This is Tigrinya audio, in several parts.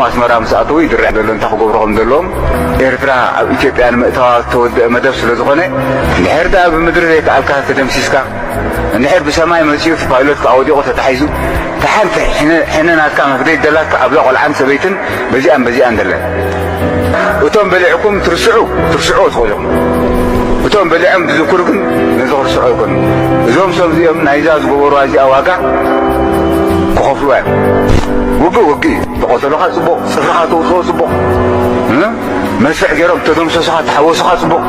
ኣስመራ ምስ ኣተዉ ይድርዕ ዘሎ እንታይ ክገብሩ ከም ዘለዎም። ኤርትራ ኣብ ኢትዮጵያ ንምእታዋ ዝተወደአ መደብ ስለ ዝኾነ፣ እንድሕር ደኣ ብምድሪ ዘይከኣልካ ተደምሲስካ፣ እንድሕር ብሰማይ መጺኡ እቲ ፓይሎት ከዓ ወዲቑ ተታሒዙ፣ እታ ሓንቲ ሕነ፣ ሕነ ናትካ መፍደይ ደላትካ ኣብዛ ቆልዓን ሰበይትን በዚኣን በዚኣን ደለን። እቶም በሊዕኩም ትርስዑ፣ ትርስዑ ትኽእሉ ኢኹም። እቶም በሊዖም ዝዝክሩ ግን ነዚ ክርስዑ ኣይኮኑን። እዞም ሰብ እዚኦም ናይዛ ዝገበሩዋ እዚኣ ዋጋ ክኸፍሉዋ እዮም። ውግእ ውግእ እዩ። ተቐተሉኻ ጽቡቕ፣ ጽፍርኻ ተውፅኦ ጽቡቕ፣ እ? መስርሕ ገይሮም ተደምሰሱኻ፣ ተሓወሱኻ ጽቡቕ።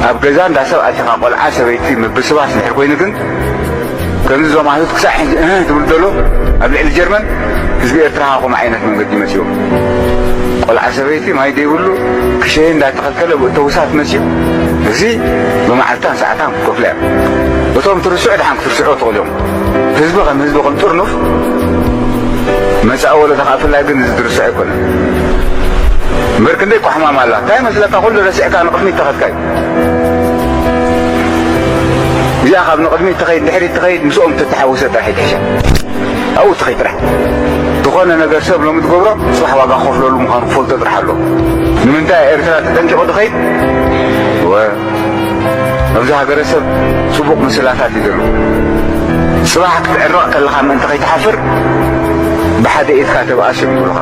ኣብ ገዛ እንዳ ሰብ ኣቲኻ ቆልዓ ሰበይቲ ምብስባስ እንድሕር ኮይኑ ግን ከምዚ እዞም ኣህት ክሳዕ ሕጂ እህ ትብል ዘሎ ኣብ ልዕሊ ጀርመን ህዝቢ ኤርትራ ከምኡ ዓይነት መንገዲ መጺኡ። ቆልዓ ሰበይቲ ማይ ዘይብሉ ክሸየ እንዳተኸልከለ ብእተውሳት መጺኡ። እዚ ብመዓልታን ሰዓታን ክከፍሉ እዮም። እቶም ትርስዑ ድሓን ክትርስዑ ትኽእሉ እዮም። ህዝቢ ከም ህዝቢ ከም ጥርኑፍ መጻኢ ወለዶ ከኣ ብፍላይ ግን እዚ ዝርስዑ ኣይኮነን። እምበር ክንደይ ቋሕማም ኣላ። እንታይ መስለካ ኩሉ ረሲዕካ ንቕድሚት ተኸድካ እዩ። እዚኣ ካብ ንቕድሚት ትኸይድ ድሕሪት ትኸይድ ምስኦም ተተሓወሰ ጥራሕ ይትሕሻ። ኣብኡ ትኸይድ ጥራሕ። ዝኾነ ነገር ሰብ ሎሚ ትገብሮ ጽባሕ ዋጋ ክኸፍለሉ ምዃኑ ክፈልጦ ጥራሕ ኣሎ። ንምንታይ ኤርትራ ተጠንቂቑ ትኸይድ? እወ፣ ኣብዚ ሃገረሰብ ጽቡቕ ምስላታት እዩ ዘሎ። ጽባሕ ክትዕረቕ ከለኻ ምእንቲ ከይትሓፍር ብሓደ ኢድካ ተብኣስ እዮም ይብሉኻ።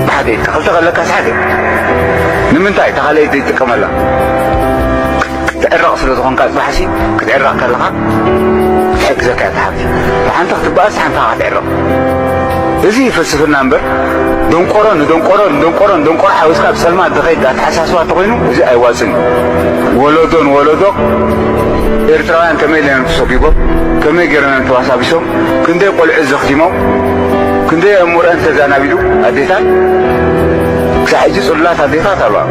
ብሓደ ኢድካ ክልተ ከለካስ ሓደ። ንምንታይ እታ ካልኣይቲ ዘይትጥቀመላ? ክትዕረቕ ስለ ዝኾንካ ጽባሕሲ ክትዕረቕ ከለኻ ክትሕግዘካ እያ እታ ሓብቲ። ብሓንቲ ክትበኣስ ሓንቲ ክትዕረቕ። እዚ ፍልስፍና እምበር ደንቆሮ ንደንቆሮ ንደንቆሮ ንደንቆሮ ሓዊስካ ብጸልማት ዝኸይድ ኣተሓሳስባ እንተኾይኑ እዚ ኣይዋጽን እዩ። ወለዶ ንወለዶ ኤርትራውያን ከመይ ኢሎም ተሰጒጎም፣ ከመይ ገይሮም ተባሳቢሶም፣ ክንደይ ቆልዑ ዘኽቲሞም፣ ክንደይ ኣእምሮአን ተዛናቢሉ ኣዴታት፣ ክሳዕ ሕጂ ጽሉላት ኣዴታት ኣለዋ።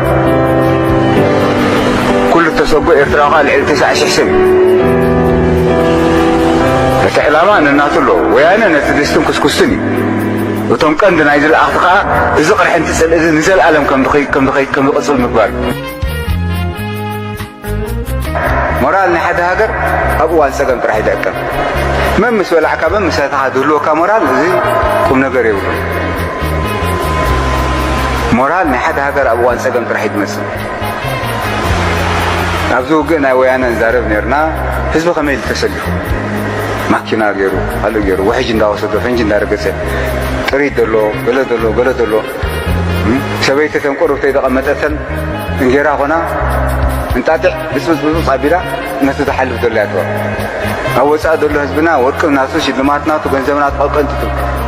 ኩሉ ተሰጎ ኤርትራዊ ከኣ ልዕሊ ተስዓ ሽሕ ሰብ እዩ። እቲ ዕላማ ነናቱ ኣለዎ። ወያነ ነቲ ድስትን ኩስኩስትን እዩ። እቶም ቀንዲ ናይዚ ለኣኽቲ ከኣ እዚ ቅርሕንቲ ጽልኢ እዚ ንዘለኣለም ከም ዝኸይ-፣ ከም ዝኸይ-፣ ከም ዝቕጽል ምግባር እዩ። ሞራል ናይ ሓደ ሃገር ኣብ እዋን ጸገም ጥራሕ እዩ ዝዕቀን። መን ምስ በላዕካ፣ መን ምስ ሰተኻ ዝህልወካ ሞራል፣ እዚ ቁም ነገር የብሉን። ሞራል ናይ ሓደ ሃገር ኣብ እዋን ጸገም ጥራሕ እዩ ዝመጽእ። ኣብዚ ውግእ ናይ ወያነ ንዛረብ ነርና፣ ህዝቢ ከመይ ኢሉ ተሰሊፉ? ማኪና ገይሩ፣ ካልእ ገይሩ፣ ውሕጅ እንዳወሰደ፣ ፈንጂ እንዳረገጸ፣ ጥሪት ዘሎ፣ ገለ ዘሎ፣ ገለ ዘሎ፣ እም፣ ሰበይቲ ተን ቁሩብ ተይተቐመጠተን እንጌራ ኾና እንጣጢዕ ብጽብጽ ብጽብጽ ኣቢላ ነቲ ዝሓልፍ ዘሎ እያ ትበል። ኣብ ወጻኢ ዘሎ ህዝብና ወርቂ ናቱ፣ ሽልማት ናቱ፣ ገንዘብ ናቱ ቀንጥጡ።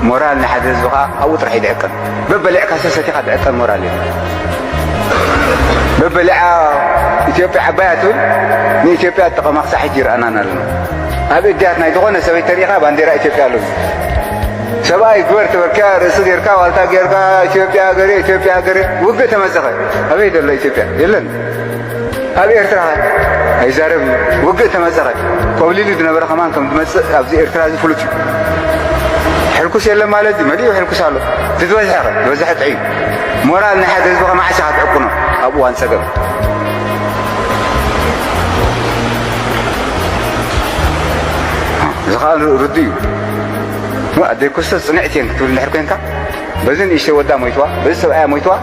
ሞራል ናይ ሓደ ህዝቢ ኸኣ ኣብኡ ጥራሕ እዩ ዝዕቀን። በበሊዕካ ሰሰቲኻ ዝዕቀን ሞራል የለን። በበሊዓ ኢትዮጵያ ዓባይ እያ ትብል፣ ንኢትዮጵያ ዝጠቐማ ክሳዕ ሕጂ ይርኣናን ኣለና። ኣብ እድያት ናይ ዝኾነ ሰበይቲ ተሪኢኻ ባንዴራ ኢትዮጵያ ኣሎ። ሰብኣይ ግበር ተበልካ ርእሲ ጌርካ ዋልታ ጌርካ ኢትዮጵያ ሃገሬ፣ ኢትዮጵያ ሃገሬ፣ ውግእ ተመጸኸ ኣበይ ዘሎ ኢትዮጵያ? የለን። ኣብ ኤርትራ ኣይዛረብን። ውግእ ተመጸኸ ኮብሊሉ ዝነበረ ከማን ከም ዝመጽእ ኣብዚ ኤርትራ እዚ ፍሉጥ እዩ። ሕልኩስ የለን ማለት እዩ። መሊኡ ሕልኩስ ኣሎ። እቲ ዝበዝሐ ኸ ዝበዝሐ ጥዕዩ። ሞራል ናይ ሓደ ህዝቢ ከመዓስ ኢኻ ትዕቅኖ ኣብ እዋን ጸገም? እዚ ኸኣ ርዱእ እዩ። ኣደይ ኩስተ ጽንዕቲ እየን ክትብል እንድሕር ኮንካ፣ በዚ ንእሽተይ ወዳ ሞይትዋ፣ በዚ ሰብኣያ ሞይትዋ፣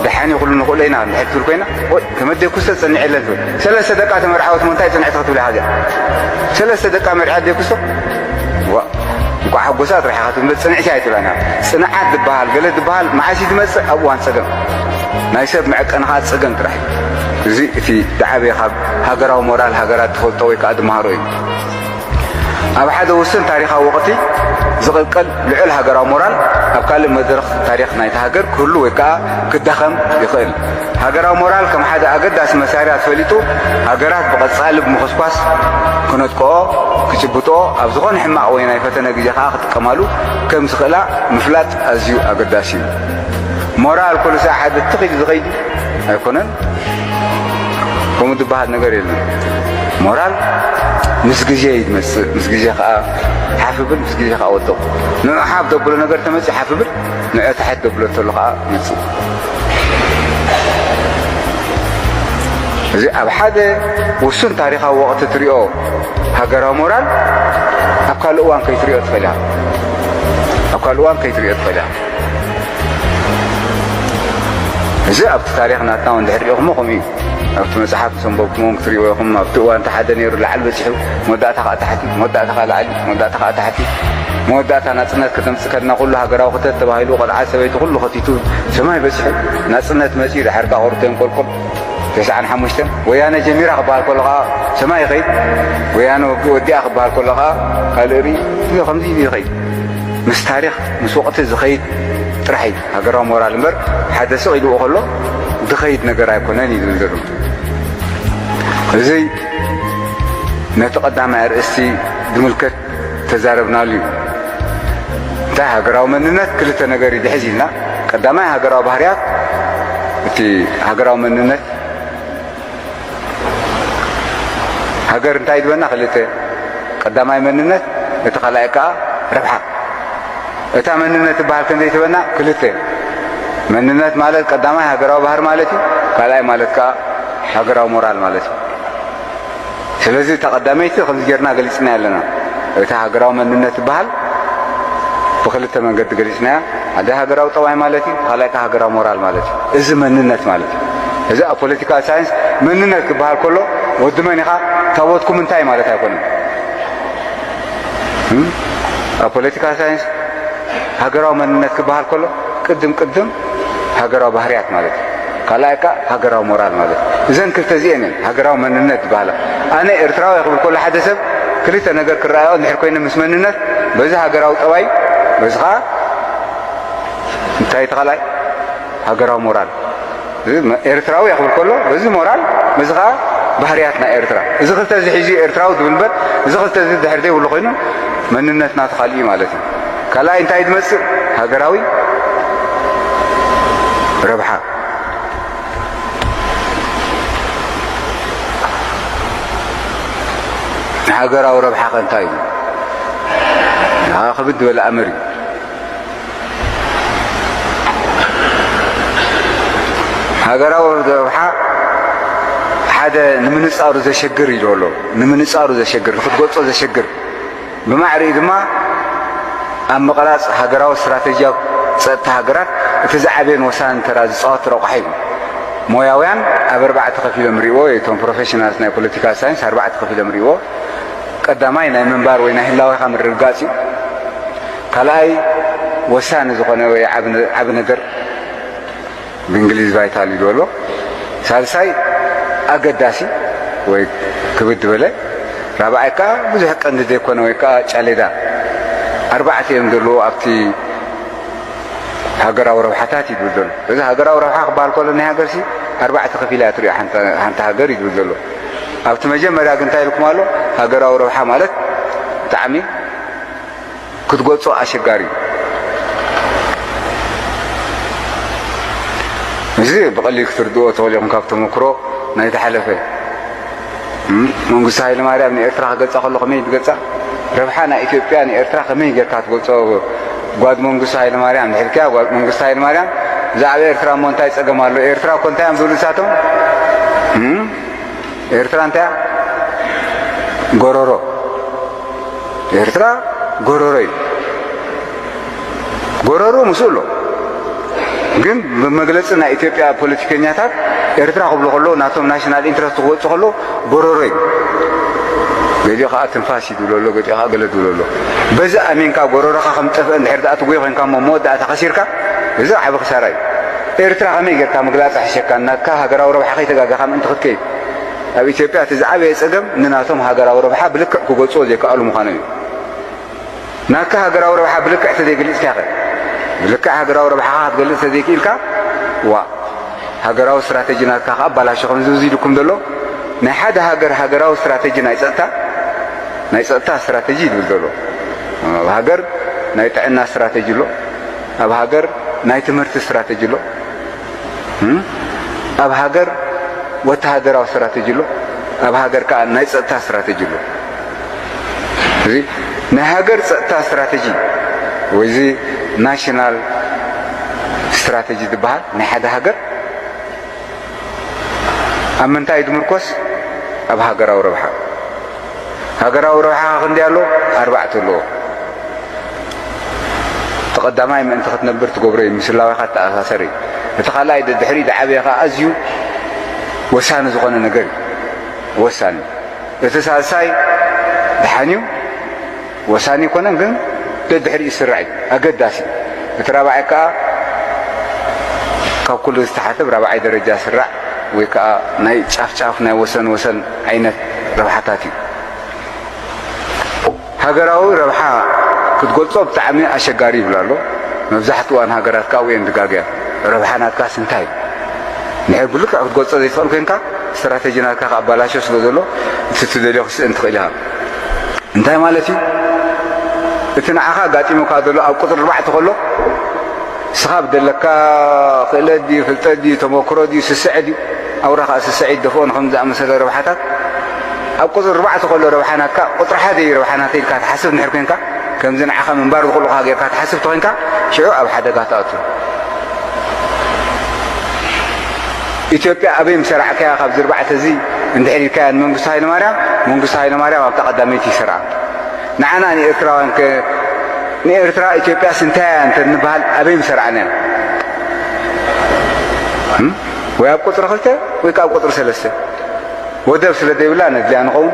ደሓን እዩ ኩሉ ንኽእሎ ኢና እንድሕር ትብል ኮይና፣ ወይ ከም ኣደይ ኩስተ ጸኒዐለን ትብል። ሰለስተ ደቃ ተመርዓወት እሞ እንታይ ጽንዕቲ ክትብል ኢኻ እዚኣ? ሰለስተ ደቃ መርዓ ኣደይ ኩስቶ? ዋ፣ እንቋዕ ሓጎሳ ጥራሕ ኢኻ ትብል፣ ጽንዕቲ ኣይትብላን እያ። ጽንዓት ዝበሃል፣ ገለ ዝበሃል መዓስ እዩ ዝመጽእ? ኣብ እዋን ጸገም። ናይ ሰብ መዕቀኒ ኸኣ ጸገም ጥራሕ እዩ። እዚ እቲ ዝዓበየ ካብ ሃገራዊ ሞራል ሃገራት ትፈልጦ ወይ ከኣ ትመሃሮ እዩ። ኣብ ሓደ ውሱን ታሪኻዊ ወቕቲ ዝቕልቀል ልዑል ሃገራዊ ሞራል ኣብ ካልእ መድረኽ ታሪኽ ናይታ ሃገር ክህሉ ወይ ከኣ ክዳኸም ይኽእል። ሃገራዊ ሞራል ከም ሓደ ኣገዳሲ መሳርያ ተፈሊጡ፣ ሃገራት ብቐጻሊ ብምኹስኳስ ክነጥቅኦ፣ ክጭብጥኦ፣ ኣብ ዝኾነ ሕማቕ ወይ ናይ ፈተነ ግዜ ከኣ ክጥቀማሉ ከም ዝኽእላ ምፍላጥ ኣዝዩ ኣገዳሲ እዩ። ሞራል ኩሉ ሳዕ ሓደ ትኽ ኢሉ ዝኸይድ ኣይኮነን። ከምኡ ዝበሃል ነገር የለን። ሞራል ምስ ግዜ እዩ ዝመጽእ። ምስ ግዜ ከኣ ሓፍ ብል፣ ምስ ግዜ ከኣ ወድቕ። ንዑ ሓፍ ዘብሎ ነገር ተመጽእ ሓፍ ብል፣ ንዑ ታሕት ዘብሎ እንተሎ ከኣ መጽእ። እዚ ኣብ ሓደ ውሱን ታሪኻዊ ወቕቲ ትሪኦ ሃገራዊ ሞራል ኣብ ካልእ እዋን ከይትሪኦ ትኽእል ኢኻ። ኣብ ካልእ እዋን ከይትሪኦ ትኽእል ኢኻ። እዚ ኣብቲ ታሪኽ ናትና እውን ድሕር ሪኢኹሞ ከምኡ እዩ። ኣብቲ መጽሓፍ ዘንበብኩሞም ክትሪእዎ ኢኹም። ኣብቲ እዋን እቲ ሓደ ነይሩ ላዕሊ በጺሑ፣ መወዳእታ ኸኣ ታሕቲ፣ መወዳእታ ኸኣ ላዕሊ፣ መወዳእታ ኸኣ ታሕቲ። መወዳእታ ናጽነት ከተምጽእ ከድና ኩሉ ሃገራዊ ክተት ተባሂሉ ቆልዓ ሰበይቲ ኩሉ ኸቲቱ ሰማይ በጺሑ ናጽነት መጺኡ፣ ድሓር ከኣ ቁሩብ ተንቆልቁል። ተስዓን ሓሙሽተን ወያነ ጀሚራ ክበሃል ከሎ ኸኣ ሰማይ ይኸይድ። ወያነ ወግ-፣ ወዲኣ ክበሃል ከሎ ኸኣ ካልእ ርኢ። እዚ ከምዚ ኢሉ ይኸይድ። ምስ ታሪኽ ምስ ወቕቲ ዝኸይድ ጥራሕ እዩ ሃገራዊ ሞራል እምበር፣ ሓደ ስቕ ኢልዎ ከሎ ዝኸይድ ነገር ኣይኮነን እዩ ዝብል ዘሎ። እዚ ነቲ ቀዳማይ ኣርእስቲ ዝምልከት ተዛረብናሉ እዩ። እንታይ ሃገራዊ መንነት ክልተ ነገር እዩ ድሕዝ ኢልና፣ ቀዳማይ ሃገራዊ ባህርያት፣ እቲ ሃገራዊ መንነት ሃገር እንታይ ዝበና ክልተ፣ ቀዳማይ መንነት፣ እቲ ካልኣይ ከኣ ረብሓ። እታ መንነት ትበሃል ከ እንታይ ትበና ክልተ። መንነት ማለት ቀዳማይ ሃገራዊ ባህሪ ማለት እዩ፣ ካልኣይ ማለት ከኣ ሃገራዊ ሞራል ማለት እዩ። ስለዚ እታ ቀዳመይቲ ከምዚ ጌርና ገሊጽና ኣለና። እታ ሃገራዊ መንነት ትበሃል ብክልተ መንገዲ ገሊጽናያ። ሓደ ሃገራዊ ጠባይ ማለት እዩ፣ ካልኣይ ከኣ ሃገራዊ ሞራል ማለት እዩ። እዚ መንነት ማለት እዩ። እዚ ኣብ ፖለቲካል ሳይንስ መንነት ክበሃል ከሎ ወዲ መን ኢኻ፣ ታቦትኩም እንታይ ማለት ኣይኮነን። እም? ኣብ ፖለቲካል ሳይንስ ሃገራዊ መንነት ክበሃል ከሎ ቅድም ቅድም ሃገራዊ ባህርያት ማለት እዩ። ካልኣይ ከኣ ሃገራዊ ሞራል ማለት እዩ። እዘን ክልተ እዚአን እየን ሃገራዊ መንነት ዝበሃላ። ኣነ ኤርትራዊ እየ ክብል ከሎ ሓደ ሰብ ክልተ ነገር ክረኣዮ እንድሕር ኮይነ ምስ መንነት፣ በዚ ሃገራዊ ጠባይ፣ በዚ ኸኣ እንታይ እቲ ካልኣይ? ሃገራዊ ሞራል። እዚ መ-፣ ኤርትራዊ እየ ክብል ከሎ፣ በዚ ሞራል፣ በዚ ኸኣ ባህርያት ናይ ኤርትራ። እዚ ክልተ እዚ ሒዙ እዩ ኤርትራዊ ዝብል እምበር፣ እዚ ክልተ እዚ ድሕር ዘይብሉ ኮይኑ፣ መንነትና ተኻሊኡ ማለት እዩ። ካልኣይ እንታይ ዝመጽእ? ሃገራዊ ረብሓ። ሃገራዊ ረብሓ ከ እንታይ እዩ? ኣ፣ ክብድ ዝበለ ኣምር እዩ። ሃገራዊ ረብሓ ሓደ ንምንጻሩ ዘሸግር እዩ ዘሎ። ንምንጻሩ ዘሸግር፣ ንክትገልጾ ዘሸግር። ብማዕሪኡ ድማ ኣብ ምቕራጽ ሃገራዊ ስትራተጂያዊ ጸጥታ ሃገራት እቲ ዝዓበየን ወሳንን ተራ ዝጻወት ረቋሒ እዩ። ሞያውያን ኣብ ኣርባዕተ ከፊሎም ሪእዎ፣ እቶም ፕሮፌሽናልስ ናይ ፖለቲካል ሳይንስ ኣርባዕተ ከፊሎም ሪእዎ። ቀዳማይ ናይ ምንባር ወይ ናይ ህላዌኻ ምርግጋጽ እዩ። ካልኣይ ወሳኒ ዝኾነ ወይ ዓቢ ነ-፣ ዓቢ ነገር ብእንግሊዝ ቫይታል ይብሉ ኣሎ። ሳልሳይ ኣገዳሲ ወይ ክብድ ዝበለ፣ ራብዓይ ከኣ ብዙሕ ቀንዲ ዘይኮነ ወይ ከኣ ጫሌዳ። ኣርባዕተ እዮም ዘለዉ ኣብቲ ሃገራዊ ረብሓታት እዩ ዝብል ዘሎ። እዚ ሃገራዊ ረብሓ ክበሃል ከሎ ናይ ሃገርሲ ኣርባዕተ ከፊላ እያ ትሪኦ ሓንቲ፣ ሓንቲ ሃገር እዩ ዝብል ዘሎ። ኣብቲ መጀመርያ ግን እንታይ ኢልኩም ኣሎ? ሃገራዊ ረብሓ ማለት ብጣዕሚ ክትገልጾ ኣሸጋሪ እዩ። እዚ ብቐሊል ክትርድእዎ ትኽእሉ ኢኹም ካብ ተመክሮ ናይ ዝሓለፈ። እም፣ መንግስቱ ሃይለማርያም ንኤርትራ ክገልጻ ከሎ ከመይ ትገልጻ? ረብሓ ናይ ኢትዮጵያ ንኤርትራ ከመይ ጌርካ ትገልጾ? ጓድ መንግስቱ ሃይለማርያም ድሕልክያ፣ ጓድ መንግስቱ ሃይለማርያም ብዛዕባ ኤርትራ እሞ እንታይ ጸገም ኣሎ? ኤርትራ እኮ እንታይ እዮም ዝብሉ ንሳቶም? እም? ኤርትራ እንታይ እያ? ጎረሮ። ኤርትራ ጎረሮ እዩ። ጎረሮ ምስኡ ኣሎ። ግን ብመግለጺ ናይ ኢትዮጵያ ፖለቲከኛታት ኤርትራ ክብሉ ከለዉ ናቶም ናሽናል ኢንትረስት ክወጹ ከለዉ ጎረሮ እዩ። ገሊኡ ከኣ ትንፋስ እዩ ዝብሎ ኣሎ፣ ገሊኡ ከኣ ገለ ዝብሎ ኣሎ። በዚ ኣሚንካ ጎረሮኻ ከም ዝጠፍአ እንድሕር ደኣ ትጎይ ኮይንካ እሞ መወዳእታ ከሲርካ፣ እዚ ዓቢ ክሳራ እዩ። ኤርትራ ከመይ ጌርካ ምግላጽ ይሕሸካ፣ ናትካ ሃገራዊ ረብሓ ከይተጋገኻ ምእንቲ ክትከይድ። ኣብ ኢትዮጵያ እቲ ዝዓበየ ጸገም ንናቶም ሃገራዊ ረብሓ ብልክዕ ክገልጽዎ ዘይከኣሉ ምዃኖም እዩ። ናትካ ሃገራዊ ረብሓ ብልክዕ ተዘይገሊጽካኸ? ብልክዕ ሃገራዊ ረብሓኻ ክትገልጽ ተዘይክኢልካ፣ ዋእ፣ ሃገራዊ ስትራተጂ ናትካ ከኣ ኣባላሾ። ከምዚ እዚ ኢልኩም ዘሎ፣ ናይ ሓደ ሃገር ሃገራዊ ስትራተጂ ናይ ጸጥታ፣ ናይ ጸጥታ ስትራተጂ እዩ ዝብል ዘሎ። ኣብ ሃገር ናይ ጥዕና ስትራተጂ ኣሎ፣ ኣብ ሃገር ናይ ትምህርቲ ስትራተጂ ኣሎ። እም? ኣብ ሃገር ወተሃደራዊ ስትራተጂ ኣሎ፣ ኣብ ሃገር ከኣ ናይ ጸጥታ ስትራተጂ ኣሎ። እዚ ናይ ሃገር ጸጥታ ስትራተጂ ወይ እዚ ናሽናል ስትራተጂ ዝበሃል ናይ ሓደ ሃገር ኣብ ምንታይ እዩ ዝምርኮስ? ኣብ ሃገራዊ ረብሓ። ሃገራዊ ረብሓ ክንደይ ኣሎ? ኣርባዕተ ኣለዎ። እቲ ቀዳማይ ምእንቲ ክትነብር ትገብሮ እዩ፣ ምስ ህላዌኻ ትተኣሳሰር እዩ። እቲ ካልኣይ ደድሕሪ ዝዓበየ ከዓ ኣዝዩ ወሳኒ ዝኾነ ነገር እዩ። ወሳኒ። እቲ ሳልሳይ ደሓን እዩ፣ ወሳኒ ኣይኮነን፣ ግን ደድሕሪ ይስራዕ እዩ፣ ኣገዳሲ እዩ። እቲ ራብዓይ ከዓ ካብ ኩሉ ዝተሓተ ብ ራብዓይ ደረጃ ስራዕ ወይ ከዓ ናይ ጫፍ ጫፍ ናይ ወሰን ወሰን ዓይነት ረብሓታት እዩ። ሃገራዊ ረብሓ ክትገልጾ ብጣዕሚ ኣሸጋሪ ይብል ኣሎ። መብዛሕትኡ እዋን ሃገራት ካብኡ እየን ዝጋገያ። ረብሓ ናትካስ እንታይ እዩ? ንድሕር ብልክዕ ክትገልጾ ዘይትኽእል ኮይንካ፣ ስትራተጂ ናትካ ክኣባላሾ ስለ ዘሎ፣ እቲ ትደልዮ ክስእን ትኽእል ኢኻ። እንታይ ማለት እዩ? እቲ ንዓኻ ኣጋጢሙካ ዘሎ ኣብ ቁጽሪ ኣርባዕተ ከሎ፣ ንስኻ ብደለካ ክእለት ድዩ፣ ፍልጠት ድዩ፣ ተመክሮ ድዩ፣ ስስዐ ድዩ? ኣውራ ከኣ ስስዐ ይደፍኦ ንኸም ዝኣመሰለ ረብሓታት። ኣብ ቁጽሪ ኣርባዕተ ከሎ ረብሓ ናትካ፣ ቁጽሪ ሓደ እዩ ረብሓ ናተይ ኢልካ ትሓስብ እንድሕር ኮይንካ፣ ከምዚ ንዓኻ ምንባር ዝኽእሉኻ ጌርካ ትሓስብ ተኾይንካ፣ ሽዑ ኣብ ሓደጋ ትኣቱ። ኢትዮጵያ ኣበይ ምሰራዕካያ ካብዚ ኣርባዕተ እዚ እንድሕር ኢልካያ ንመንግስቱ ሃይለማርያም፣ መንግስቱ ሃይለማርያም ኣብታ ቀዳመይቲ ይሰርዓ። ንዓና ንኤርትራውያን ከ፣ ንኤርትራ ኢትዮጵያስ እንታይ እያ እንተ ንበሃል ኣበይ ምሰራዕናያ? እም? ወይ ኣብ ቁጽሪ ክልተ ወይ ከኣ ኣብ ቁጽሪ ሰለስተ። ወደብ ስለ ዘይብላ ነድልያ ንኸውን።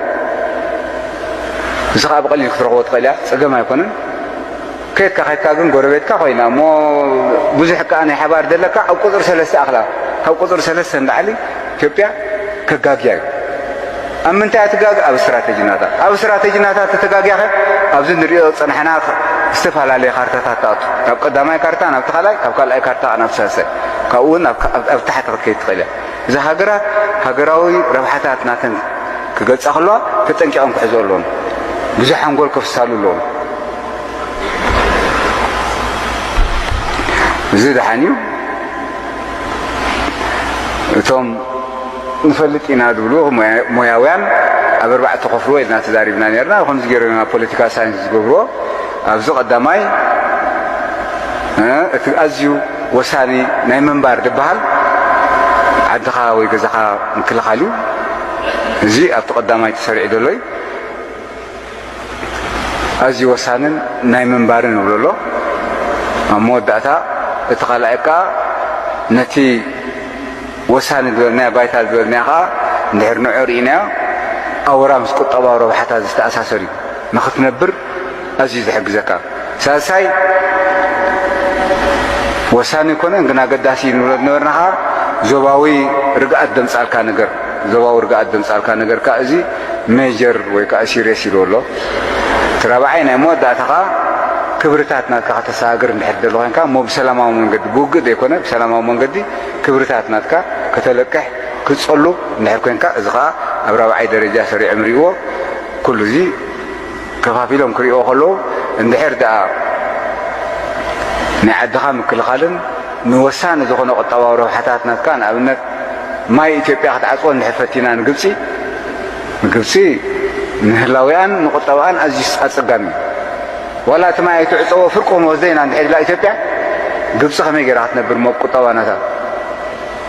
እዚ ከኣ ብቐሊል ክትረኽቦ ትኽእል እያ፣ ጸገም ኣይኮነን። ከድካ ከድካ ግን ጎረቤትካ ኮይና እሞ፣ ብዙሕ ከኣ ናይ ሓባር ዘለካ ኣብ ቁጽሪ ሰለስተ ኣኽላ። ካብ ቁጽሪ ሰለስተ ንላዕሊ ኢትዮጵያ ከጋግያ እዩ። ኣብ ምንታይ እያ ትጋገ? ኣብ ስትራተጂ ናታ። ኣብ ስትራተጂ ናታ ተተጋግያ ኸ፣ ኣብዚ ንሪኦ ዝጸናሕና ዝተፈላለየ ካርታታት ትኣቱ። ካብ ቀዳማይ ካርታ ናብቲ ካልኣይ፣ ካብ ካልኣይ ካርታ ናብ ሳልሳይ። ካብኡ እውን ኣብ፣ ኣብ፣ ኣብ ታሕቲ ክትከይድ ትኽእል እያ። እዛ ሃገራት ሃገራዊ ረብሓታት ናተን ክገልጻ ከለዋ ተጠንቂቐን ክሕዝኦ ኣለዎን። ብዙሕ ሓንጎል ከፍሳሉ ኣለዎም። እዚ ደሓን እዩ። እቶም ንፈልጥ ኢና ዝብሉ ሞያ-፣ ሞያውያን ኣብ ኣርባዕተ ከፍልዎ ኢልና ተዛሪብና ነርና። ከምዚ ገይሮም ኢና ፖለቲካል ሳይንስ ዝገብርዎ። ኣብዚ ቀዳማይ፣ እ፣ እቲ ኣዝዩ ወሳኒ ናይ ምንባር ዝበሃል ዓድኻ ወይ ገዛኻ ምክልኻል እዩ። እዚ ኣብቲ ቀዳማይ ተሰሪዑ ዘሎ እዩ። ኣዝዩ ወሳንን ናይ ምንባርን ንብሎ ኣሎ። ኣብ መወዳእታ እቲ ካልኣይ ከኣ ነቲ ወሳኒ ዝበልናዮ፣ ቫይታል ዝበልናዮ ከኣ እንድሕር ንዑ ርኢናዮ፣ ኣውራ ምስ ቁጠባዊ ረብሓታት ዝተኣሳሰር እዩ። ንኽትነብር ኣዝዩ ዝሕግዘካ። ሳልሳይ ወሳኒ ኣይኮነን ግን ኣገዳሲ እዩ ንብሎ ዝነበርና ከኣ ዞባዊ ርግኣት ዘምጻልካ ነገር፣ ዞባዊ ርግኣት ዘምጻልካ ነገር ከኣ እዚ ሜጀር ወይ ከኣ ሲሪየስ ኢልዎ ኣሎ። እቲ ራብዓይ ናይ መወዳእታ ከኣ ክብርታት ናትካ ከተሰጋግር እንድሕር ትደሊ ኮይንካ እሞ ብሰላማዊ መንገዲ፣ ብውግእ ዘይኮነ ብሰላማዊ መንገዲ ክብርታት ናትካ ከተለቅሕ ክትጸሉ እንድሕር ኮይንካ፣ እዚ ከኣ ኣብ ራብዓይ ደረጃ ሰሪዖም ይርእይዎ። ኩሉ እዚ ከፋፊሎም ክርእይዎ ከለዉ፣ እንድሕር ደኣ ናይ ዓድኻ ምክልኻልን ንወሳኒ ዝኾነ ቁጠባዊ ረብሓታት ናትካ፣ ንኣብነት ማይ ኢትዮጵያ ክትዓጽዎ እንድሕር ፈቲና ንግብጺ፣ ንግብጺ ንህላዊኣን ንቁጠባኣን ኣዝዩ ኣጸጋሚ እዩ። ዋላ እቲ ማይ ኣይትዕጸዎ ፍርቁ ክንወስዶ ኢና እንድሕር ኢላ ኢትዮጵያ፣ ግብጺ ከመይ ገይራ ክትነብር እሞ ብቁጠባ ናታ?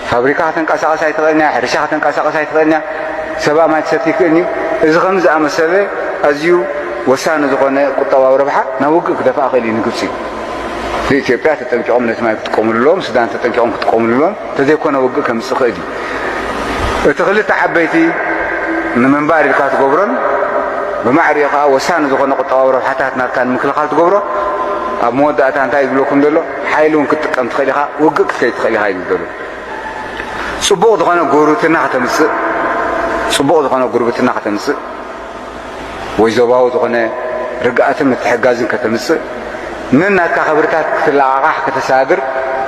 ፋብሪካ ከተንቀሳቐስ ኣይትኽእልን እያ፣ ሕርሻ ከተንቀሳቐስ ኣይትኽእልን እያ፣ ሰብኣ ማይ ክሰቲ ይክእልን እዩ። እዚ ከም ዝኣመሰለ ኣዝዩ ወሳኒ ዝኾነ ቁጠባዊ ረብሓ ናብ ውግእ ክደፍኣ ክእል እዩ ንግብጺ። እቲ ኢትዮጵያ ተጠንቂቖም ነቲ ማይ ክጥቀሙሉ ኣለዎም፣ ሱዳን ተጠንቂቖም ክጥቀሙሉ ኣለዎም፣ እንተዘይኮነ ውግእ ከምጽእ ክእል እዩ። እቲ ክልተ ዓበይቲ ንምንባር ኢልካ ትገብሮን ብማዕሪኡ ከኣ ወሳኒ ዝኾነ ቁጠባዊ ረብሓታት ናትካ ንምክልኻል ትገብሮ፣ ኣብ መወዳእታ እንታይ እዩ ዝብለኩም ዘሎ? ሓይሊ እውን ክትጥቀም ትኽእል ኢኻ፣ ውግእ ክትከይድ ትኽእል ኢኻ እዩ ዝብል ዘሎ። ጽቡቕ ዝኾነ ጉርብትና ከተምጽእ፣ ጽቡቕ ዝኾነ ጉርብትና ከተምጽእ ወይ ዞባዊ ዝኾነ ርግኣትን ምትሕጋዝን ከተምጽእ፣ ነናትካ ክብርታት ክትለቓቓሕ ከተሰጋግር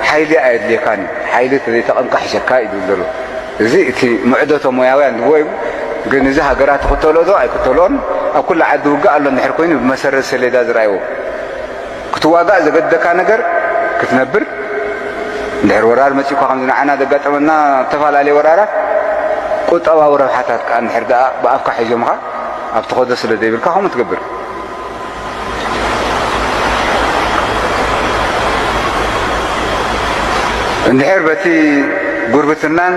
ሓይሊ ኣየድልየካን እዩ። ሓይሊ ተዘይተቐምካ ሕሸካ እዩ ዝብል ዘሎ። እዚ እቲ ምዕዶቶ ሞያውያን ዝብዎ እዩ። ግን እዚ ሃገራት ትኽተልኦ ዶ ኣይክተልኦን፣ ኣብ ኩሉ ዓዲ ውግእ ኣሎ እንድሕር ኮይኑ ብመሰረት ሰሌዳ ዝረኣይዎ ክትዋጋእ ዘገድደካ ነገር ክትነብር፣ እንድሕር ወራር መጺእኳ ከምዚ ንዓና ዘጋጠመና ዝተፈላለየ ወራራት፣ ቁጠባዊ ረብሓታት ከኣ እንድሕር ደኣ ብኣፍካ ሒዞምኻ ኣብ ትኸዶ ስለ ዘይብልካ ከምኡ ትገብር። እንድሕር በቲ ጉርብትናን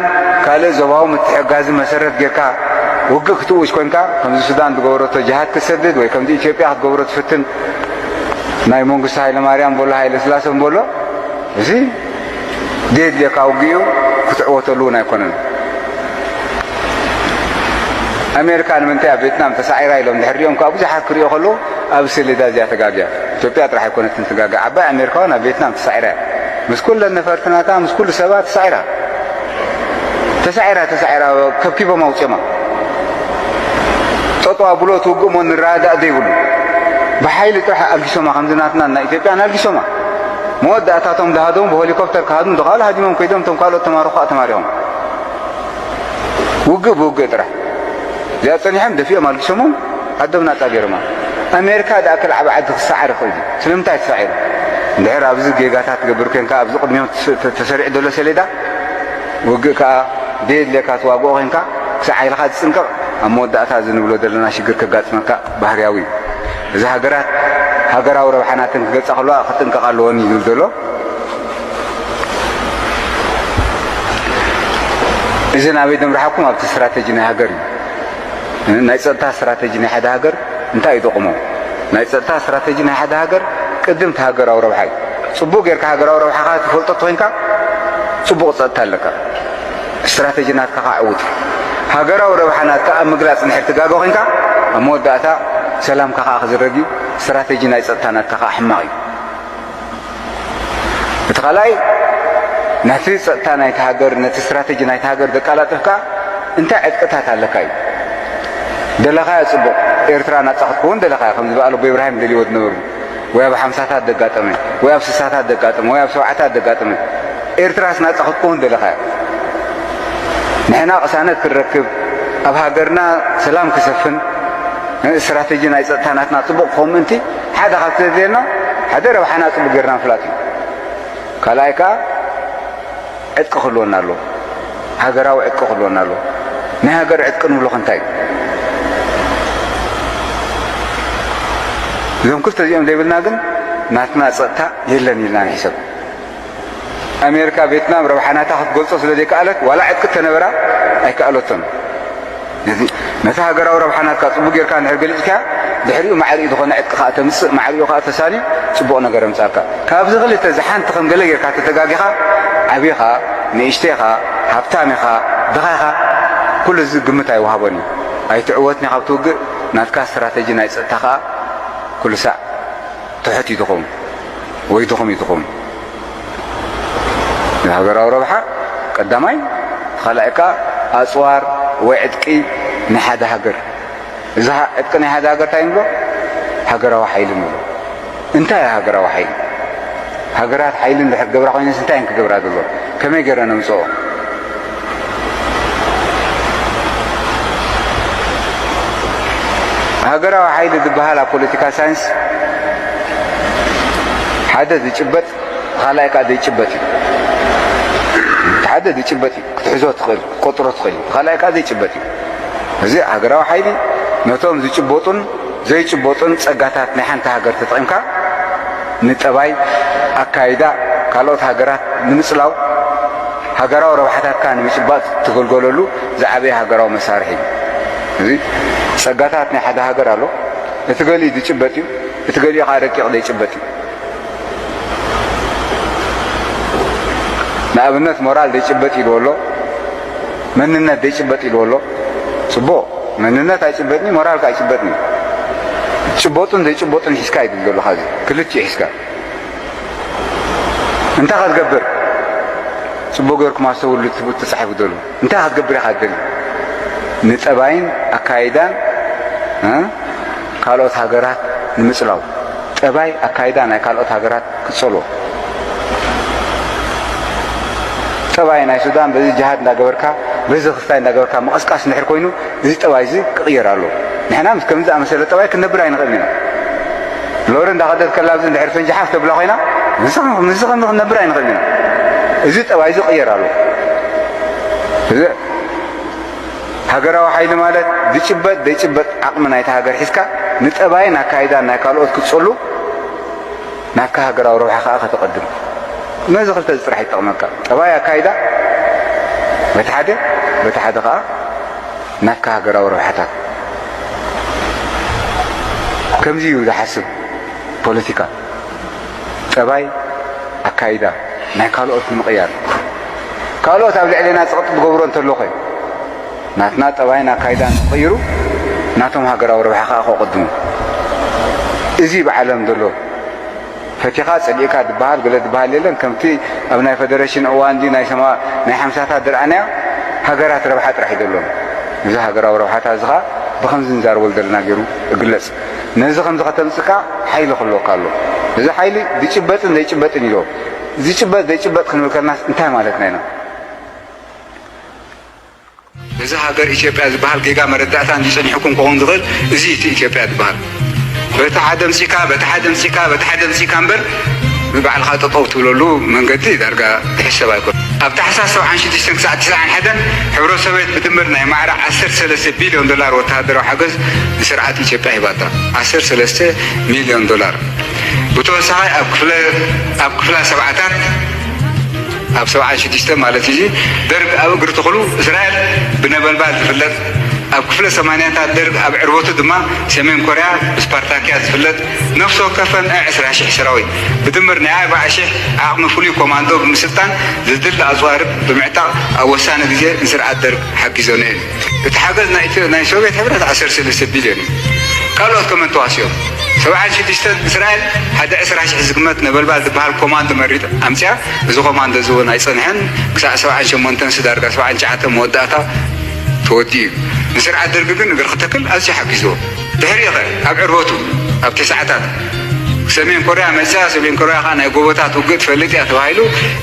ካልእ ዞባዊ ምትሕግጋዝን መሰረት ጌርካ ውግእ ክትእውጅ ኮንካ፣ ከምዚ ሱዳን ዝገበረቶ ጅሃድ ክትሰድድ ወይ ከምዚ ኢትዮጵያ ክትገብሮ ትፍትን ናይ መንግስቱ ሃይለማርያም በሎ ሃይለ ስላሰ በሎ፣ እዚ ደየድልየካ ውግእ እዩ፣ ክትዕወተሉ እውን ኣይኮነን። ኣሜሪካ ንምንታይ ኣብ ቬትናም ተሳዒራ ኢሎም ድሕር ሪኦም ከዓ ብዙሓት ክሪኦ ከለዉ ኣብ ሰሌዳ እዚኣ ተጋግያ። ኢትዮጵያ ጥራሕ ኣይኮነትን ትጋግያ። ዓባይ ኣሜሪካ እውን ኣብ ቬትናም ተሳዒራ እያ። ምስ ኩለን ነፈርትናታ ምስ ኩሉ ሰባ ተሳዒራ ተሳዒራ ተሳዒራ ከብኪቦም ኣውፅዮማ። ጠጠው ኣብሎ ትውግእሞ ንረዳእ ዘይብሉ ብሓይሊ ጥራሕ ኣልጊሶማ። ከምዚ ናትና ናይ ኢትዮጵያን ኣልጊሶማ። መወዳእታቶም ዝሃደሙ ብሄሊኮፕተር ክሃድሙ ዝኸኣሉ ሃዲሞም ከይዶም እቶም ካልኦት ተማርኹ ከዓ ተማሪኾም። ውግእ ብውግእ ጥራሕ እዚኣ ጸኒሖም ደፊኦም ኣልጊሶሞም ዓዶም ናጻ ገይሮማ። ኣሜሪካ ዝኣክል ዓብ ዓዲ ክሰዓር ይኽእል እዩ። ስለምንታይ ተሳዒሩ? እንድሕር ኣብዚ ጌጋታት ትገብር ኮንካ ኣብዚ ቅድሚኦም ተሰሪዑ ዘሎ ሰሌዳ ውግእ ከኣ ደየድልየካ ትዋግኦ ኮንካ ክሳዕ ሓይልኻ ትጽንቀቕ ኣብ መወዳእታ እዚ ንብሎ ዘለና ሽግር ከጋጥመካ ባህርያዊ እዩ። እዚ ሃገራት ሃገራዊ ረብሓናተን ክገልጻ ከለዋ ክጥንቀቕ ኣለወን እዩ ዝብል ዘሎ። እዚ ናበይ ደምርሓኩም ኣብቲ ስትራተጂ ናይ ሃገር እዩ። ናይ ጸጥታ ስትራተጂ ናይ ሓደ ሃገር እንታይ እዩ ጥቕሙ? ናይ ጸጥታ ስትራተጂ ናይ ሓደ ሃገር ቅድም እቲ ሃገራዊ ረብሓ እዩ። ጽቡቕ ጌርካ ሃገራዊ ረብሓኻ ትፈልጦ ተኾይንካ ጽቡቕ ጸጥታ ኣለካ። ስትራተጂ ናትካ ከዓ ዕውት። ሃገራዊ ረብሓ ናትካ ኣብ ምግላጽ እንድሕር ትጋገ ኮይንካ ኣብ መወዳእታ ሰላምካ ከዓ ክዝረግ እዩ። ስትራተጂ ናይ ጸጥታ ናትካ ከዓ ሕማቕ እዩ። እቲ ካልኣይ ነቲ ጸጥታ ናይቲ ሃገር ነቲ ስትራተጂ ናይቲ ሃገር ዘቀላጥፍ ከዓ እንታይ ዕጥቅታት ኣለካ እዩ። ደለኻዮ ጽቡቕ ኤርትራ ናጻ ክትከውን ደለኻዮ ከም ዝበኣል ኣቦ ኢብራሂም ደልይዎ ዝነበሩ ወይ ኣብ ሓምሳታት ዘጋጠመ ወይ ኣብ ስሳታት ዘጋጠመ ወይ ኣብ ሰብዓታት ዘጋጠመ ኤርትራስ ናጻ ክትከውን ደለኻዮ። ንሕና ቅሳነት ክንረክብ ኣብ ሃገርና ሰላም ክሰፍን ስትራተጂ ናይ ጸጥታ ናትና ጽቡቕ ክኸውን ምእንቲ ሓደ ካብቲ ዘድልየና ሓደ ረብሓና ጽቡቕ ጌርና ምፍላጥ እዩ። ካልኣይ ከኣ ዕጥቂ ክህልወና ኣለዎ። ሃገራዊ ዕጥቂ ክህልወና ኣለዎ። ናይ ሃገር ዕጥቂ ንብሎ ከ እንታይ እዩ? እዞም ክልተ እዚኦም ዘይብልና ግን ናትና ጸጥታ የለን ኢልና ንሕሰብ። ኣሜሪካ ቬትናም ረብሓ ናታ ክትገልጾ ስለ ዘይከኣለት ዋላ ዕጥቂ ተነበራ ኣይከኣለቶን። ነቲ ነቲ ሃገራዊ ረብሓ ናትካ ጽቡቕ ጌርካ እንድሕር ገሊጽካያ ድሕሪኡ ማዕሪኡ ዝኾነ ዕጥቂ ከኣ ተምጽእ ማዕሪኡ ከኣ ተሳልዩ ጽቡቕ ነገር የምጻልካ። ካብዚ ክልተ እዚ ሓንቲ ከም ገለ ጌርካ ተተጋጊኻ ዓቢኻ ንእሽተኻ ሃብታም ኢኻ ድኻ ኢኻ ኩሉ እዚ ግምት ኣይወሃቦን እዩ። ኣይትዕወትን ኢኻ ኣብቲ ውግእ ናትካ ስትራተጂ ናይ ጸጥታ ከኣ ኩሉ ሳዕ ትሑት እዩ ዝኸውን ወይ ድኹም እዩ ዝኸውን። ንሃገራዊ ረብሓ ቀዳማይ፣ ካልኣይ ከኣ ኣጽዋር ወይ ዕጥቂ ናይ ሓደ ሃገር። እዚ ሃ- ዕጥቂ ናይ ሓደ ሃገር እንታይ ንብሎ? ሃገራዊ ሓይሊ ንብሎ። እንታይ እዩ ሃገራዊ ሓይሊ? ሃገራት ሓይሊ እንድሕር ክገብራ ኮይነስ እንታይ እየን ክገብራ ዘለዎ? ከመይ ገይረን ኣምጽኦ? ሃገራዊ ሓይሊ ዝበሃል ኣብ ፖለቲካል ሳይንስ ሓደ ዝጭበጥ ካልኣይ ከዓ ዘይጭበጥ እዩ። እቲ ሓደ ዝጭበጥ እዩ ክትሕዞ ትኽእል ክትቆፅሮ ትኽእል እዩ። ካልኣይ ከዓ ዘይጭበጥ እዩ። እዚ ሃገራዊ ሓይሊ ነቶም ዝጭበጡን ዘይጭበጡን ፀጋታት ናይ ሓንቲ ሃገር ተጠቒምካ ንጠባይ ኣካይዳ ካልኦት ሃገራት ንምፅላው ሃገራዊ ረብሓታትካ ንምጭባጥ ትገልገለሉ ዝዓበየ ሃገራዊ መሳርሒ እዩ። እዚ ፀጋታት ናይ ሓደ ሃገር ኣሎ። እቲ ገሊኡ ዝጭበጥ እዩ፣ እቲ ገሊኡ ከዓ ረቂቕ ዘይጭበጥ እዩ። ንኣብነት ሞራል ዘይጭበጥ ኢልዎ ኣሎ፣ መንነት ዘይጭበጥ ኢልዎ ኣሎ። ፅቡቕ መንነት ኣይጭበጥን እዩ፣ ሞራል ከዓ ኣይጭበጥን እዩ። ዝጭበጡን ዘይጭበጡን ሒዝካ እዩ ዝብል ዘሎ። ካብዚ ክልቲኡ ሒዝካ እንታይ ክትገብር ፅቡቕ ገይርኩም ኣስተውሉ ትብል ተፃሒፉ ዘሎ እንታይ ክትገብር ኢኻ ትደሊ? ንጠባይን ኣካይዳን እ ካልኦት ሃገራት ንምፅላው ጠባይ ኣካይዳ ናይ ካልኦት ሃገራት ክትፀልዎ ጠባይ ናይ ሱዳን በዚ ጅሃድ እንዳገበርካ በዚ ክስታይ እንዳገበርካ ምቕስቃስ እንድሕር ኮይኑ እዚ ጠባይ እዚ ክቕየር ኣለዎ። ንሕና ምስ ከምዚ ዝኣመሰለ ጠባይ ክንነብር ኣይንኽእልን ኢና። ሎሪ እንዳኸደት ከላ ኣብዚ እንድሕር ፈንጂ ሓፍ ተብላ ኮይና ምስዚ ከም- ምስዚ ከምዚ ክንነብር ኣይንኽእልን ኢና። እዚ ጠባይ እዚ ክቕየር ኣለዎ። እዚ ሃገራዊ ሓይሊ ማለት ዝጭበጥ ዘይጭበጥ ዓቕሚ ናይቲ ሃገር ሒዝካ ንጠባይን ኣካይዳን ናይ ካልኦት ክትፀሉ ናትካ ሃገራዊ ረብሓ ከዓ ከተቐድም። ነዚ ክልተ እዚ ጥራሕ ይጠቕመካ። ጠባይ ኣካይዳ በቲ ሓደ በቲ ሓደ ከዓ ናትካ ሃገራዊ ረብሓታት። ከምዚ እዩ ዝሓስብ ፖለቲካ። ጠባይ ኣካይዳ ናይ ካልኦት ንምቕያር ካልኦት ኣብ ልዕሌና ጸቕጢ ዝገብሮ እንተሎ ኸ፣ ናትና ጠባይን ኣካይዳን ክቕይሩ፣ ናቶም ሃገራዊ ረብሓ ከኣ ከቕድሙ። እዚ ብዓለም ዘሎ ፈቲኻ ጸሊእካ ዝበሃል ገለ ዝበሃል የለን። ከምቲ ኣብ ናይ ፈደረሽን እዋን ድዩ ናይ ሰማ-፣ ናይ ሓምሳታት ዝረኣናዮ፣ ሃገራት ረብሓ ጥራሕ እዩ ዘሎና። እዚ ሃገራዊ ረብሓታት እዚ ኸኣ ብኸምዚ ንዛረበሉ ዘለና ገይሩ እግለጽ። ነዚ ከምዚ ከተምጽእ ከኣ ሓይሊ ክህልወካ ኣሎ። እዚ ሓይሊ ዝጭበጥን ዘይጭበጥን ኢሎ። ዝጭበጥ ዘይጭበጥ ክንብል ከለናስ እንታይ ማለትና ኢና? እዚ ሃገር ኢትዮጵያ ዝበሃል ጌጋ መረዳእታ እንዲጸኒሕኩም ክኸውን ዝኽእል እዚ እቲ ኢትዮጵያ ዝበሃል። በቲ ሓደ ኣምጺእካ፣ በቲ ሓደ ኣምጺእካ፣ በቲ ሓደ ኣምጺእካ እምበር፣ ንባዕልኻ ጠጠው ትብለሉ መንገዲ ዳርጋ ዝሕሰብ ኣይኮነን። ኣብ ታሕሳስ ሰብዓን ሽዱሽተን ክሳዕ ትስዓን ሓደን ሕብረት ሶቬት ብድምር ናይ ማዕረ ዓሰርተ ሰለስተ ቢልዮን ዶላር ወተሃደራዊ ሓገዝ ንስርዓት ኢትዮጵያ ሂባታ። ዓሰርተ ሰለስተ ሚልዮን ዶላር። ብተወሳኺ ኣብ ክፍለ-፣ ኣብ ክፍላ ሰብዓታት፣ ኣብ ሰብዓን ሽዱሽተን ማለት እዩ፣ ደርግ ኣብ እግሪ ተኽሉ እስራኤል ብነበልባል ዝፍለጥ፣ ኣብ ክፍለ ሰማንያታት ደርግ ኣብ ዕርበቱ ድማ ሰሜን ኮርያ ብስፓርታክያስ ዝፍለጥ፣ ነፍሲ ወከፈን ዕስራ ሽሕ ሰራዊት፣ ብድምር ናይ ኣርብዓ ሽሕ ዓቕሚ ፍሉይ ኮማንዶ ብምስልጣን፣ ዘድሊ ኣጽዋር ብምዕጣቕ ኣብ ወሳኒ ግዜ ንስርዓት ደርግ ሓጊዞን እየን። እቲ ሓገዝ ናይ ኢትዮ-፣ ናይ ሶቪየት ሕብረት ዓሰርተ ሰለስተ ቢልዮን እዩ። ካልኦት ከመን ተዋሲኦም። ሰብዓን ሽዱሽተን እስራኤል ሓደ ዕስራ ሽሕ ዝግመት ነበልባል ዝበሃል ኮማንዶ መሪት ኣምፅያ። እዚ ኮማንዶ እዚ እውን ኣይፀንሐን። ክሳዕ ሰብዓን ሸሞንተን ዳርጋ ሰብዓን ትሽዓተን መወዳእታ ተወዲኡ እዩ። ንስርዓት ደርጊ ግን እግሪ ክተክል ኣዝዩ ሓጊዝዎ። ድሕሪኡ ኸ ኣብ ዕርበቱ ኣብ ተስዓታት ሰሜን ኮርያ መፅያ። ሰሜን ኮርያ ከዓ ናይ ጎቦታት ውግእ ትፈልጥ እያ ተባሂሉ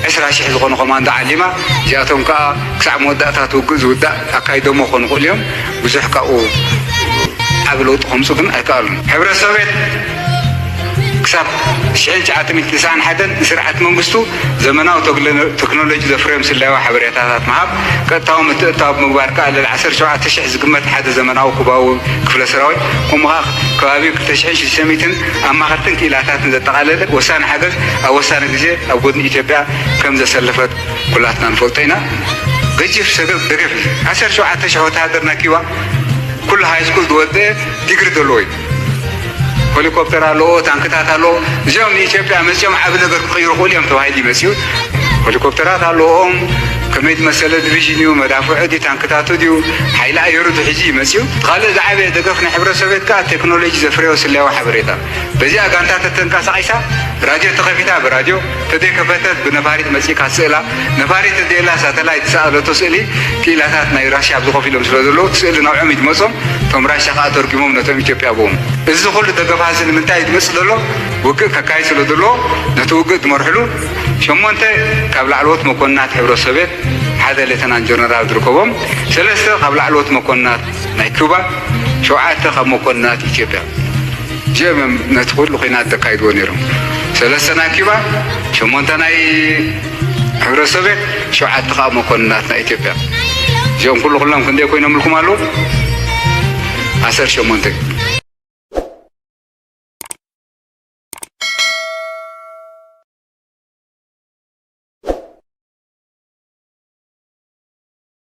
ዕስራ ሽሕ ዝኾነ ኮማንዶ ዓሊማ። እዚኣቶም ከዓ ክሳዕ መወዳእታ እቲ ውግእ ዝውዳእ ኣካይዶሞ ክኾኑ ይኽእሉ እዮም። ብዙሕ ካብኡ ዓቢ ለውጢ ከምፁ ግን ኣይከኣሉን። ሕብረት ሶቪየት ክሳብ ሽሕን ትሽዓተ ሚእትን ተስዓን ሓደን ንስርዓት መንግስቱ ዘመናዊ ተግሎ-፣ ቴክኖሎጂ ዘፍረዮም ስለያዊ ሓበሬታታት ምሃብ፣ ቀጥታዊ ምትእትታው ብምግባር ከኣ ልዕሊ ዓሰርተ ሸውዓተ ሽሕ ዝግመት ሓደ ዘመናዊ ኩባዊ ክፍለ ሰራዊት፣ ከምኡ ከኣ ከባቢ ክልተ ሽሕን ሽዱሽተ ሚእትን ኣማኸርትን ክኢላታትን ዘጠቓለለ ወሳኒ ሓገዝ ኣብ ወሳኒ ግዜ ኣብ ጎድኒ ኢትዮጵያ ከም ዘሰለፈት ኩላትና ንፈልጦ ኢና። ገዚፍ ሰገብ ደገፍ እዩ። ዓሰርተ ሸውዓተ ሽሕ ወተሃደር ናይ ኪባ ኩሉ ሃይ ስኩል ዝወደአ ዲግሪ ዘለዎ እዩ። ሄሊኮፕተር ኣለዎ፣ ታንክታት ኣለዎ። እዚኦም ንኢትዮጵያ መፂኦም ዓቢ ነገር ክቕይሩ ይኽእሉ እዮም ተባሂሉ እዩ መፂኡ። ሄሊኮፕተራት ኣለዎም፣ ከመይ ዝመሰለ ዲቪዥን እዩ፣ መዳፍዑ ድዩ፣ ታንክታቱ ድዩ፣ ሓይሊ ኣየሩ ድዩ ሒዙ እዩ መፂኡ። እቲ ካልእ ዝዓበየ ደገፍ ናይ ሕብረት ሶቪየት ከኣ ቴክኖሎጂ ዘፍረዮ ስለያዊ ሓበሬታ። በዚኣ ጋንታ ተተንቀሳቒሳ ራድዮ ተኸፊታ ብራድዮ፣ ተዘይከፈተት ብነፋሪት መጺእካ ትስእላ። ነፋሪት ተዘየላ ሳተላይት ዝሰኣለቶ ስእሊ ክኢላታት ናይ ራሽያ ኣብዚ ኮፍ ኢሎም ስለ ዘለዉ እቲ ስእሊ ናብዖም እዩ ዝመጾም። እቶም ራሽያ ከኣ ተርጉሞም ነቶም ኢትዮጵያ ብኦም። እዚ ኩሉ ደገፋ እዚ ንምንታይ እዩ ዝመጽእ ዘሎ? ውግእ ከካይድ ስለ ዘለዎ ነቲ ውግእ ዝመርሕሉ ሸሞንተ ካብ ላዕለዎት መኮንናት ሕብረት ሶቪየት ሓደ ሌተናንት ጀነራል ዝርከቦም፣ ሰለስተ ካብ ላዕለዎት መኮንናት ናይ ኩባ፣ ሸውዓተ ካብ መኮንናት ኢትዮጵያ። እዚኦም እዮም ነቲ ኩሉ ኲናት ዘካይድዎ ነይሮም። ሰለስተ ናይ ኪባ፣ ሸሞንተ ናይ ሕብረት ሶቪየት፣ ሸውዓተ ከዓ መኮንናት ናይ ኢትዮጵያ። እዚኦም ኩሉ ኩሎም ክንደይ ኮይኖምልኩም ኣለዉ? ዓሰርተ ሸሞንተ።